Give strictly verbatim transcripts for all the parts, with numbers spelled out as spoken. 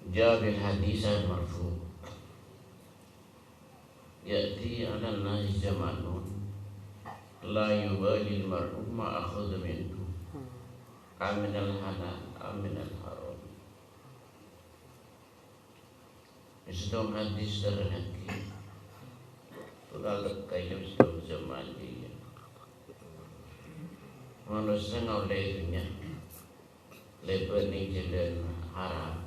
Jaa bil hadis al-marfu'. Ya'ti 'alan nasi zamanun la yubalil mar'u ma akhadha minhu, aminal halal, aminal haram. Sèttong hadis nerrangngaghi, tolak kaènam sèttong zaman jârèya. Manossa ngaollè dhunnya lèbât neng jhâlân haram.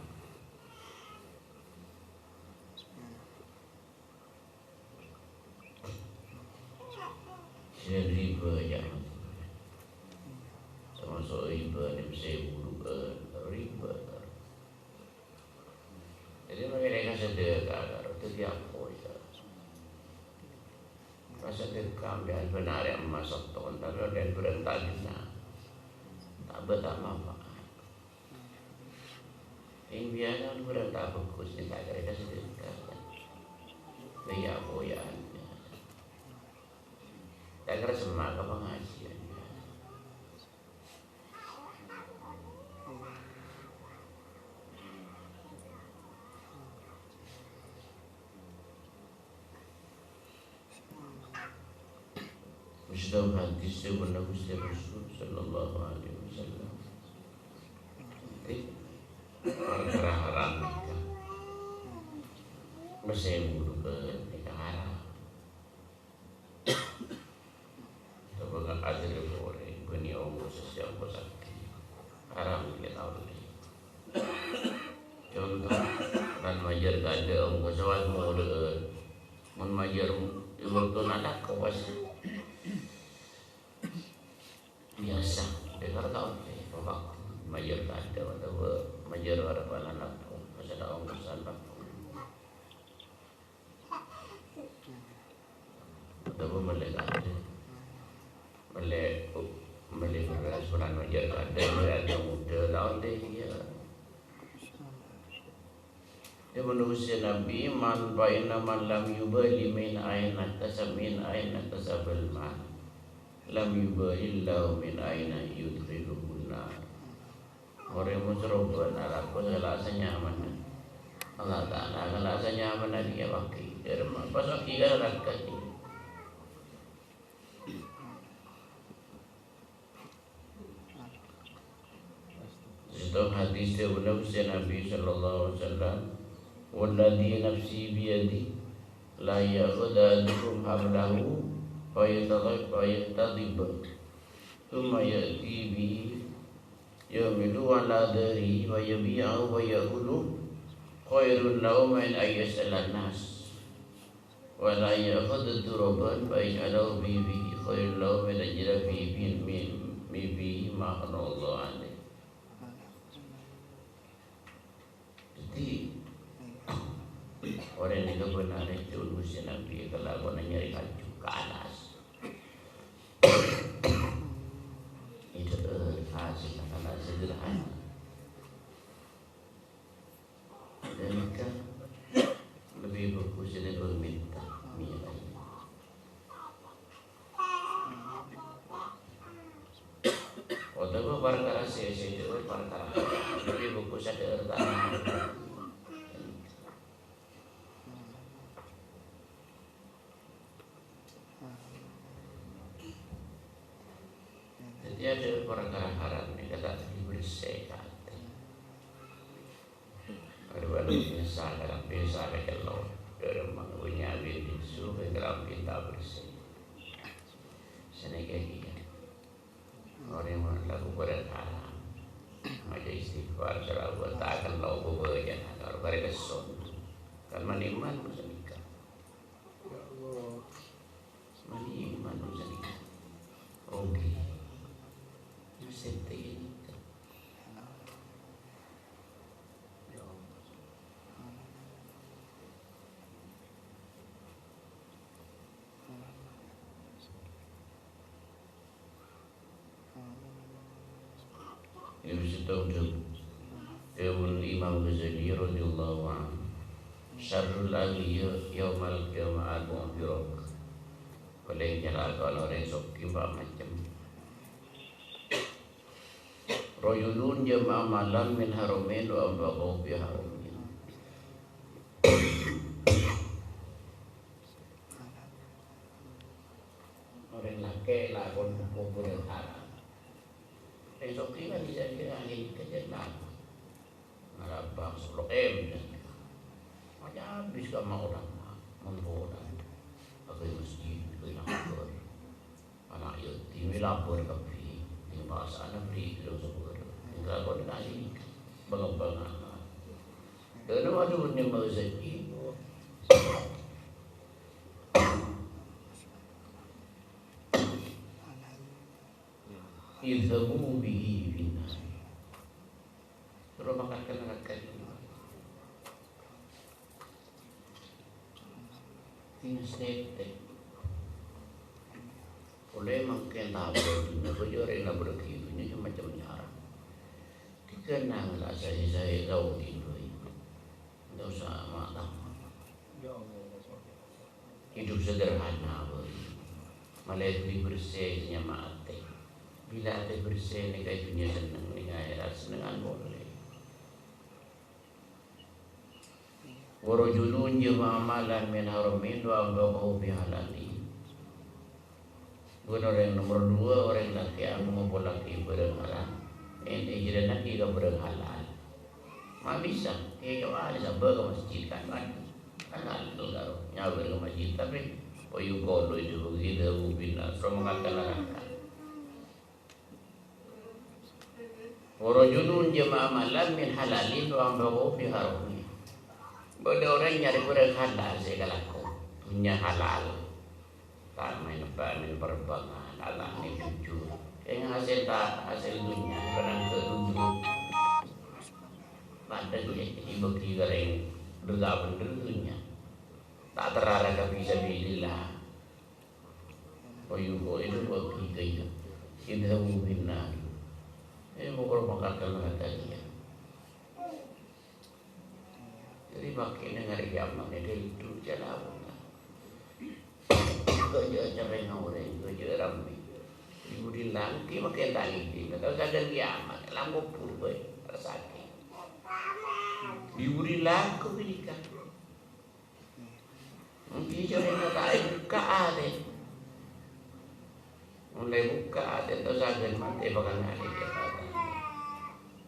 Jhâlân riba, ya. Termasuk riba, nèm sèbu du'ân, riba. Jadi, mangkèn ka sedekah, karo dhâddhi apoy, ya. Pas sedekah, sampèyan bân arè emmas sèttong, tapè ollè bârâng ta' ghennang. Ta' bâdâ manfaat. Sèng biasa kan bârâng ta' bhâghus, sèng ta' kèra sedekah, kan. Lha, ya, apoyan, ya. Ta' kèra semma' ka pangajiân, ya. Mustahab hadis sè bâdâ Ghustè Rasul sallallahu alaihi wasallam. Jadi, parkara haram nèka. Mèsè wudu ka nèka haram. Coba ka ajâr polè, bânnè ongkossa sè ongkossaghi. Haram nèka ta' ollè. Conto, kan majâr kadâ' ongkossa pas molè'an. Mon majâr è bâktona lako pas biasa, dhâddhi ta' ollè, Bapak. Majâr kadâ' otabâ majâr arapa lako, pas ta' ongkossa lako. Otabâ mellè kadâ'. Mellè, mellè bherrâs, polana majâr kadâ', mellè adâ' modâ, ta' ollè kèya. Dhâbuna Ghustè Nabbhi, "Man, fa inna man lam yubali min aina iktasab, min aina iktasabal mal, lam yubalillahu min aina yudkhiluhun nar." Orèng mon soro bân alako sè la sanyamana, Allah Ta'ala la sanyamana dhiyâ paghi'. Dhâremma pas paghi' ka naraka. Sèttong hadis dhâbuna Ghustè Nabbhi sallallahu alaihi wasallam, "Walladzi nafsi biyadihi, la ya'khudhu ahadukum hablahu fa yatadhib, fa yatadhib, tsumma ya'ti bihi, yahmiluhu ala dhahrihi, fa yabi'uhu, fa yaqulu, 'Khairun lahu min an yas'alan nas.' Wa la ya'khudhu turaban fa yaj'aluhu fi fihi khairun lahu min an yaj'ala fi, fi, fi, fi, fi ma harramallahu alaih." Dhâddhi, orèng nèka bhender culu sè Nabbhi kalakowan nyarè kaju ka alas. Itu, eh, hasil alas sederhana. Ghânèka lebbi bhâghus sè lebbi mènta, mènta. Otabâ parkara sè, sè dhâ'âr parkara lebbi bhâghus sè dhâ'âr ta'. Dhâddhi, adâ' parkara haram nèka ta' dibersè ka atè. Adâ' bân biasa, kalambhi biasa ka cellot. Dhâremma bânnya' abit bisu, kalambhi ta' bersè. Sanèka kèya. Orèng mon lako bhârâng haram, maca istighfar, shalawat, ta' kello' bâbâjâna, karo karè kesson. Kan man-iman sanèka. Ya Allah. Man-iman sanèka. Rugi. Nasèbte nèka. Ini sèttong dhâbu, dhâbuna Imam Ghazali radhiyallahu anhu, "Syarrul aghniyai yaumal qiyamah al-mu'birok." Palèng calaka' orèng soghi empa' macem. Rajulun jama'a malan min haramain wa anfaqahu fi haramain. Orèng lakè' lakon kobhurân haram. Rèng soghi kan bisa dikira ahli kejadian. Ngarabang sepuluh M dan macam bis ka mau ulama, membuat apa masjid, ke lapor. Anak yatim lapor kabbhi, ning pasana beri lo sepuluh. Ning lakon kali, bang-bang anak. Dan waduh, ini mau rezeki. Idhabu bihi finnar. Soro mangkat ka naraka. Sing estetik. Polè mangkèn tabur dhunnya, bâjâ orèng nabur dhunnya macam cara. Dikenang la saè-saè kau tinggal. Ndak usah malam. Hidup sederhana bhâi. Malè lebbi bersè nyama atè. Bilâ atè bersè nèka è dhunnya senneng, nèng akhèrat sennengngan polè. Wa rajulun jama'a malan min haramin wa anfaqahu fi halalin. Bân orèng nomer dua, orèng lakè' angompolaghi bhârâng haram, ènjhârânnaghi ka bhârâng halal. Ma' bisa, kèya wali sabâ ka masjid kan, kan, kan halal karo nyabâr ka masjid, tapè wa yuqalu idhabu, idhabu finnar, soro mangkat ka naraka. Wa rajulun jama'a malan min halalin wa anfaqahu fi haramin. Bâdâ orèng nyarè bhârâng halal sè èkalako, dhunnya halal. Ta' maèn bâ-, maèn parbangan, ta' maèn jujur. Kèng hasèl ta-, hasèl dhunnya, bhârâng ghâ' jujur. Padâ ghulâ èbâghi ka rèng dhunnya bhender dhunnya. Ta' terrara ka fisabilillah. Wa yuqalu idhabu bihi, idhabu finnar. Ini mokol mangkat ka naraka kèya. Jadi, makkèna ngarè kiamat, ini itu jalan. Kèya cerrèng orèng, kèya rammè. Dibudi langkè makkè tangèding, kalau sadar kiamat, lam kubur, boy, rasanya. Dibudi langkè, ini kan. Èngghi jârèya ta' èbukka' atè. Mon la èbukka' atè, ta' saged matè bhâkal ngalè'è.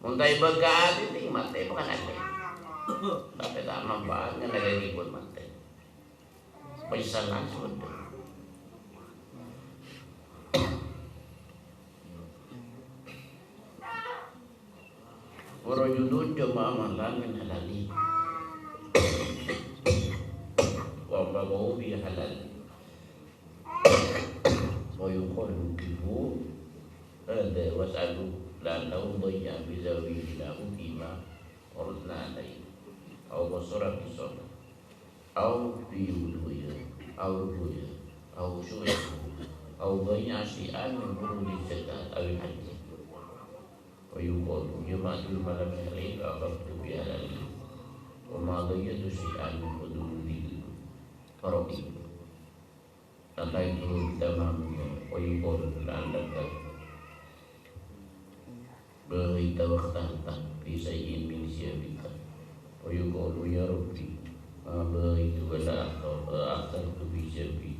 Mon ta' èbukka' atè, ta' matè bhâkal ngalè'è. Tapè ta' manfaat ngalè'è rèbut matè. Penyesalan sebentar. Wa rajulun jama'a malan min halalin. Wa anfaqahu fi halalin. Wa yuqalu qifu hadha was'alu la'allahu dhayya'a bi zawihi lahu fima faradna alaihi. Aw qasara fi shalah. Aw fi wudu'ihi, aw ruku'ihi, aw khusyu'ihi, aw dhayya'a syai'an min furudhiz zakat awil hajji. Wa yuqalu, jama'tul mala min halal wa anfaqtu fi halal. Wa ma dhayya'tu syai'an min furudhil faraid. Ataituhu bitamamiha, wa yuqalu la'allaka baghita waqtahta fi syai'in min siyabika. Wa yuqalu, ya Rabbi, ma baghaitu wa la akhta-, wa akhtartu fi siyabi.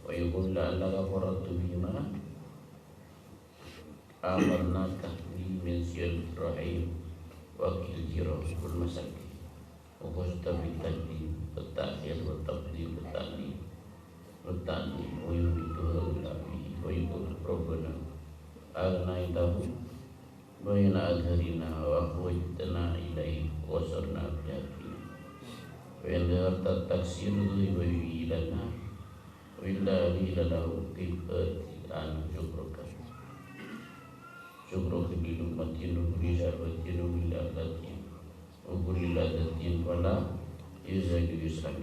Wa yuqalu, la'allaka faradtu fima amarnaka bihi min silatir rahim wa aklil jiran wal masakin. Wa fazta bit taqdim wat ta'khir wat taqdim wat ta'khir wat ta'khir wa yumitu haula bihi wa yaqulu, Rabbana aghnaytahum baina adharina wa akhrajtana ilaihim wa hasharna fi haqqihim. Fa in dhaharta taqsiru dhuhiba bihi ilan nar. Wa illa qila lahu qif ati an syukraka. Syukruka li luqmatin wa kulli syahwatin wa kulli ladzatin wa kulli ladzatin fala yazadu yusran.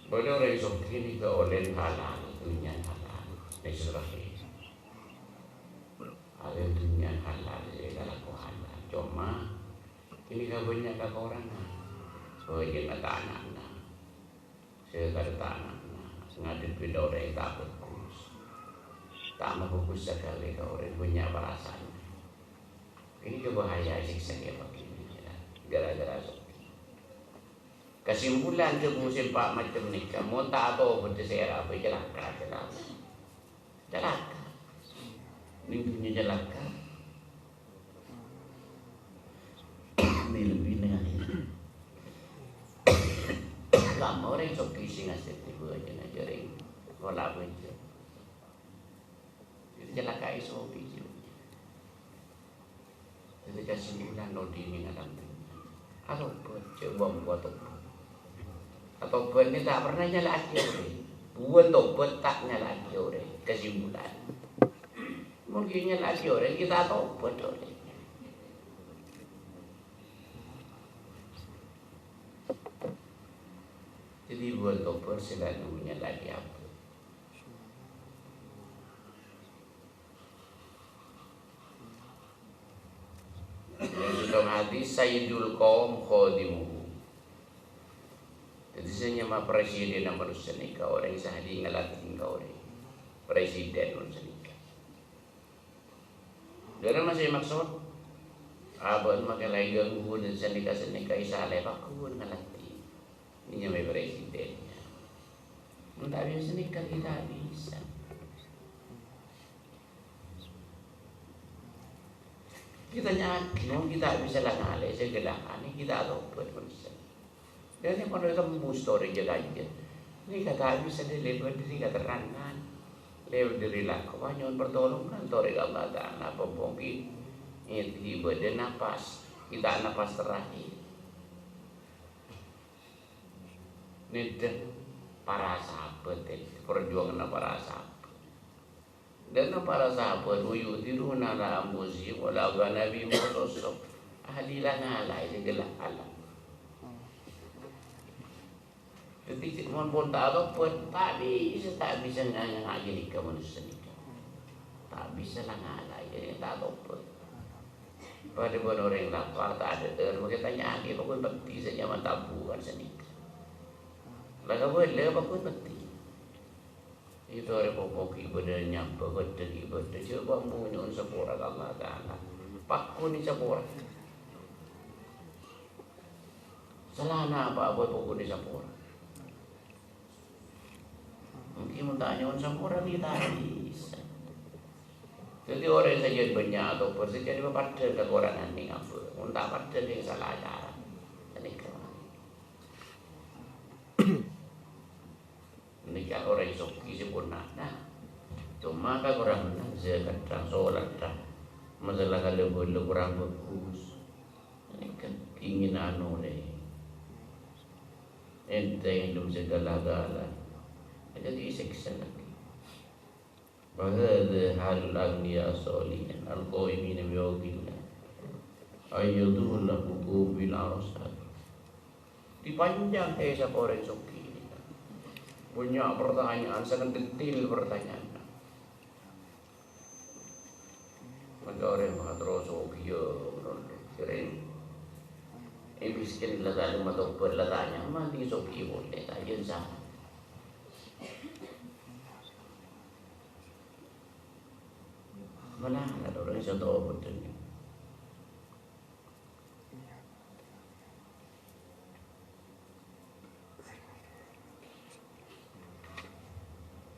Bâdâ orèng soghi nèka ollè halal, dhunnya halal, nèka soghi. Ollè dhunnya halal, ya, kalako halal. Coma, ini kabânnya kakorangan. Bâjâna ta' ana'na. Sè kadâ' ta' ana'na, ngadhebbhi orèng ta' bhâghus. Ta' mabhâghus sakalè ka orèng, bânnya' parasaanna. Ini kebahayaan siksa kèya begini, ya. Gara-gara soghi. Kasimpulan dhâbu sè empa' macem nèka, mon ta' atobât sè èrabi, calaka, calaka. Calaka. Nèng dhunnya calaka. Lebbi-lebbi nèng akhèrat. Lamma orèng soghi sè ngasèt ibu aja na jaring. Pola bânjâ. Jadi calaka è soghi, Cil. Jadi kasimpulan lo dini ngalam. Atobât, cè' bâ' atobât. Atobât nè ta' pernah nyala'aghi orèng. Bhuwân tobât ta' nyala'aghi orèng. Kasimpulan. Mon ghi' nyala'aghi orèng, ghi' ta' atobât orèng. Jadi bhuwân tobât sè la nèko nyala'aghi abâ'. Sèttong hadis, "Sayyidul qaum khadimuhum." Jadi, sè nyama presidenna manossa nèka orèng sè ahli ngalatè ka orèng. Presiden manossa nèka. Dhâri masih maksud, abâ' makè la èganggu, dan sanèka-sanèka, èsalè paggun ngalatè. Ini nyamai presiden. Mon ta' bisa nèka, kita bisa. Kita nyakit, mon kita bisa la ngalè, sè gellâ' anè kita atobât, manossa. Dan yang perlu tembus torè jâ-kajâ. Nèka ta' bisa dilèbât dâri katerrangan. Lèbât dâri lako, nyo'on pertolongan torè ka Allah Ta'ala, pongki. Ètèbâ dâ' napas, kita napas terakhir. Nèddhâ para sahabat, perjuanganna para sahabat. Dan para sahabat, "Wa yu'thiruna ala anfusihim walau kana bihim khasassah." Ahli la ngalaè sè gellâ' alam. Dhâddhi, mon pon ta' atobât, ta' bisa, ta' bisa nga-, nga-, ngajhâri ka manossa nèka. Ta' bisa la ngalaè, jadi ta' atobât. Padâ bân orèng lapar, ta' adhâ'âr, makè tanya'aghi, paggun peddhi sè nyama tabu'ân sanèka. La kabâlâ, paggun peddhi. Itu arè popo ghi' bâdâ nyambâ, bâdâ ghi' bâdâ. Jhâ' bambu nyo'on sapora ka Allah Ta'ala. Paggun sapora. Salana apa-apa paggun sapora. Mungkin mon ta' nyo'on sapora, ghi' ta' bisa. Dhâddhi orèng sajân bânnya' atobât, sajân papadhân kakorangan nèng abâ'. Mon ta' padhân nèng sala acara. Nèka. Nèka orèng soghi sè pon ana'. Coma kakorangan zakat, solat, masalah kala-bâlâ korang bhâghus. Nèka kèngèn anu rè. Ènthèng ènom sè ghâlâ-ghâlâ. Nèka èsèksa lagi. Wa hadza halul aghniya sholihin al-qaimina bi haqqillah. Ayyadhu lahum bil arsad. Dipanjang kèsah orèng soghi. Bânnya' pertanyaan, sangat detil pertanyaanna. Maka orèng maha terro soghi, ya, sering. Eh, miskin la ta' nyo'on atobât, la ta' nyaman, soghi polè, ta' jân sa. Mana ada orang sè atobât.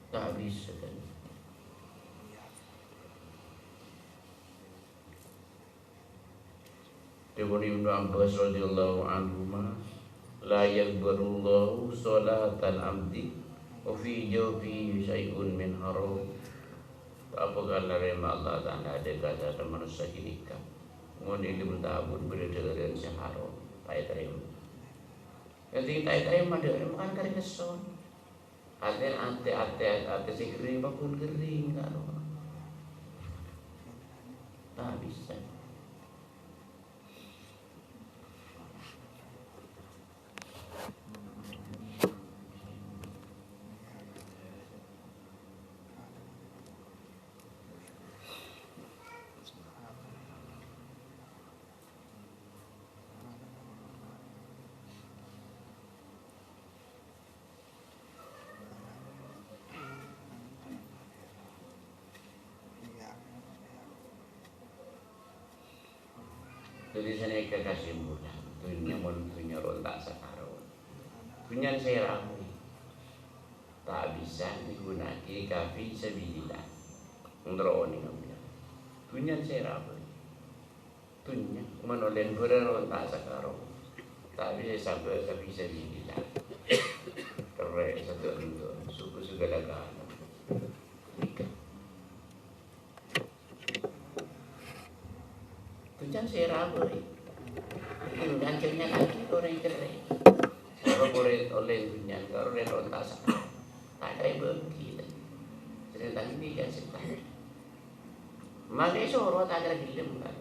Ta' bisa, kan? Dhâbuna Ibnu Abbas radhiyallahu anhuma, "La yaqbalullahu sholatal abdi wa fi jawfihi syai'un min haram." Ta' bhâkal narèma Allah Ta'ala dhâ-, ka sala manossa ghânèka, mon è dâlem tabuna bâdâ dhâ'ârân sè haram, ta' ètarèma. Dhâddhi ta' ètarèma dhâ'ârân kan karè kesson. Atè, atè, atè, atè sè ghering, paggun ghering, ta' bisa. Dhâddhi sanèka kasimpulan, dhunnya mon dhunnya ron ta' sakaron. Dhunnyana sè rabâi ta' bisa èghuna'aghi ka fi sabilillah. Mon terro onèng, dhunnyana sè rabâi. Dhunnya, mon ollè bârâ' ronta' sakarong, ta' bisa èsabâ' ka fi sabilillah. Kerrè' sadhâjâ, suku segala galak. Dhunnyana sè rabâi. Dhunnyana jâ' nyala'aghi orèng kerrè'. Sabâb orèng ollè dhunnya, orèng ronta' sakarong. Ta' kèra èbâghi, ta'. Sè tang ini kan sè tang. Mangkè soro ta' kèra ghellem, kan.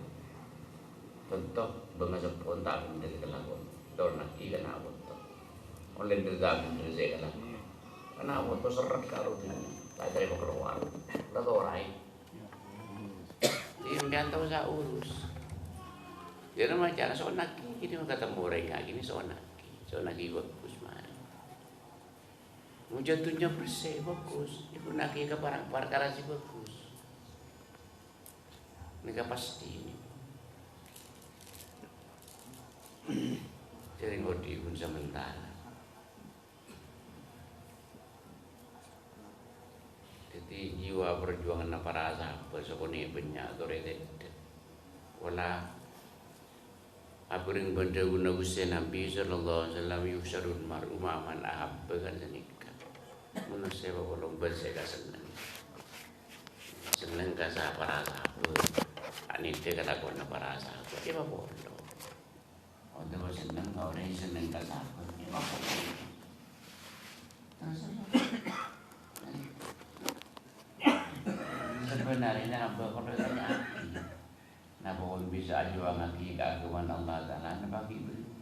Conto, bângaseppona ta' bhendher kalakowan. Toronnaghi ka ana' poto. Ollè bhendher ta' bhendher sè kalakowan. Ana' poto serrep karo dhunnya. Ta' kèra èpakalowar. Ta' toraè. Dhâddhi sampèyan ta' osa urus. Yâ, rèma cara so'onnaghi, ghini mangka temmo orèng ka'dinto so'onnaghi. So'onnaghi bhâghus marè. Mon jâ' dhunnya bersè, bhâghus. Èghuna'aghi ka par-, parkara sè bhâghus. Nèka pastè. Jârèya ngodâ pon samentara. Dhâddhi, jiwa parjuwanganna para sahabat sakonè' bânnya' torè tèdhâ. Pola abhâreng bân dhâbuna Ghustè Nabbhi sallallahu alaihi wasallam, "Yuhsyarul mar'u ma'a man ahabba," kan sanèka. Manossa èpapolong bân sè èkasennengngè. Senneng ka sa-, para sahabat. Anèdhâ kalakowanna para sahabat. Èpapolong. Otabâ senneng ka orèng sè senneng ka sahabat. Èpapolong. Terus, sabhânarèna abâ' kodhu tanya'aghi. Napa bâ'na bisa ajuwângaghi kaaghâmana Allah Ta'ala? Napa ghi' bellum?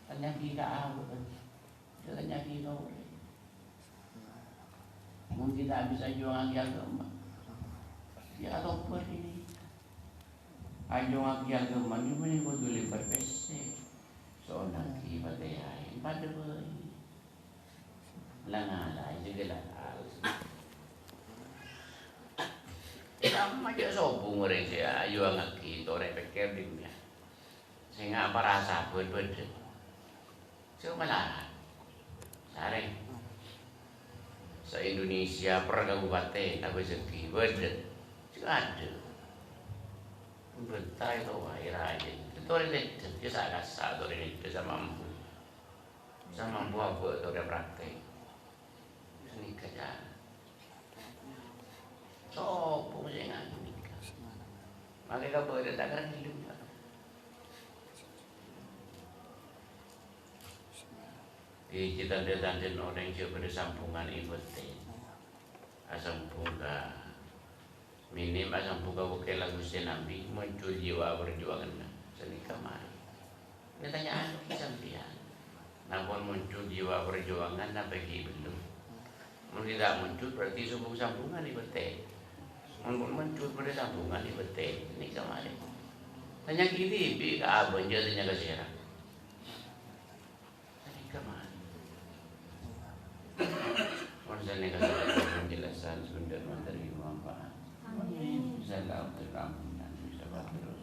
Tanya'aghi ka abâ'. Tanya'aghi ka orèng. Mon ghi' ta' bisa ajuwângaghi aghâma, yâ atobhât ini. Ajuwângaghi aghâma ini bânnè kodhu lèbât pèssè. So'onnaghi patèyaè, padâ bhâi. La ngalaè jâgâ la al. Samma jâ' sobung orèng sè ajuwângaghi, torè pèkkèr dhimèn. Sènga' para sahabat bâdâ. Sè malarat. Sarè. Sa-Indonesia per kabupatèn abâ' sèghi bâdâ. Sè adâ'. Bânta ètowaè rajâ. Torè lèdâ, jâ' sa-kassa torè lèdâ samampu. Samampu abâ' torè praktek. Sanèka cara. Sapa sè nganggu nèka? Makè kabâdâ ta' kèra ghellem, Pak. È, kita tandhâ-tandhâna orèng sè bâdâ sambungan è bâtèn. Asambung ka Minim asambung ka wâkkèl Ghustè Nabbhi, muncul jiwa parjuwânganna. Sanèka marè. Ètanya'aghi sampèyan. Napa muncul jiwa parjuwângan napa ghi' bellum? Mon ghi' ta' muncul, berarti sobung-sambungan è bâtèn. Mon pon muncul bâdâ sambungan è bâtèn, sanèka marè. Tanya'aghi dhibi' ka abâ', jâ' tanya ka sèra. Sanèka marè. Mon sanèka sè penjelasan sè bhendher mantèri manfaat. Amin. Bisa Allah ampunan, bisa batur.